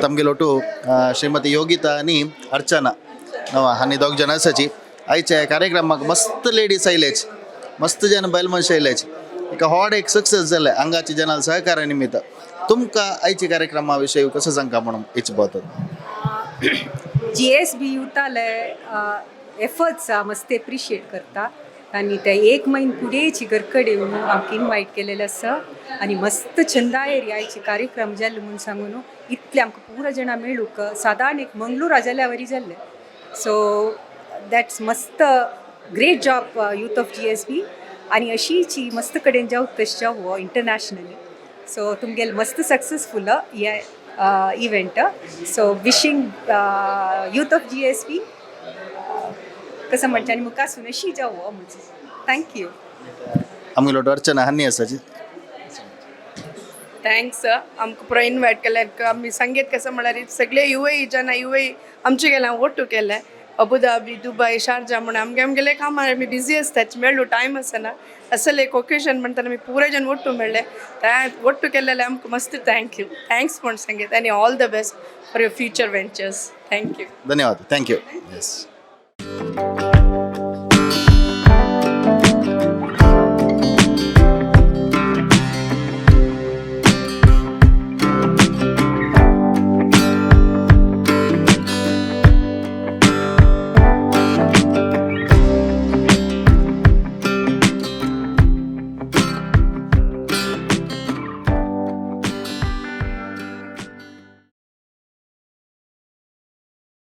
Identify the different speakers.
Speaker 1: तमगेलोटू श्रीमती योगिता आनी अर्चना नवा आनी दोग जाण आसाची. आयच्या कार्यक्रमाक मस्त लेडीज आयलेच, मस्त जन बायल मनशां आयलेच. एक व्हड एक सक्सेस जालें हांगाची जनाल सहकार्या निमित्त. तुमकां आयच्या कार्यक्रमा विशयी कसो सांगता म्हणून इच्छा?
Speaker 2: जीएसबी युताले एफर्ट्स मस्त एप्रिशिएट करता आनी ते एक म्हयन फुडेंची घरकडे म्हणून आमकां इनवायट केलेलें आसा आनी मस्त छंदायेर आयचे कार्यक्रम जाले म्हूण सांगून इतले आमकां पुरा जाणां मेळूंक सादारण एक मंगळूरा जाल्या वरी जाल्लें. सो that's मस्त great job, youth of GSB. आनी अशीची मस्त कडेन जावं तशें जावं इंटरनॅशनली. सो तुमगेले मस्त सक्सेसफूल हे event. So wishing youth of GSB कसं म्हणचे आनी मुखासून अशी जावं म्हणजे. Thank you.
Speaker 1: आमगेलोटू अर्चना हन्नी आसाची.
Speaker 3: Thanks आमकां पुरो इनवायट केल्यार. आमी संगीत कसं म्हळ्यार सगळे युएई जन युएई आमचे गेले ಒಟ್ಟು केले अबुधाबी, दुबय, शारजा म्हणून आमगे आमगेले कामार आमी बिजी आसता, मेळ्ळू टायम आसना. असल एक ओकेजन म्हणटाना आमी पुरे जन ಒಟ್ಟು मेळ्ळे, ಒಟ್ಟು केलेले आमकां मस्त thank you, thanks म्हण संगीत आनी all the best for your future ventures. Thank you.
Speaker 1: धन्यवाद, thank you, yes.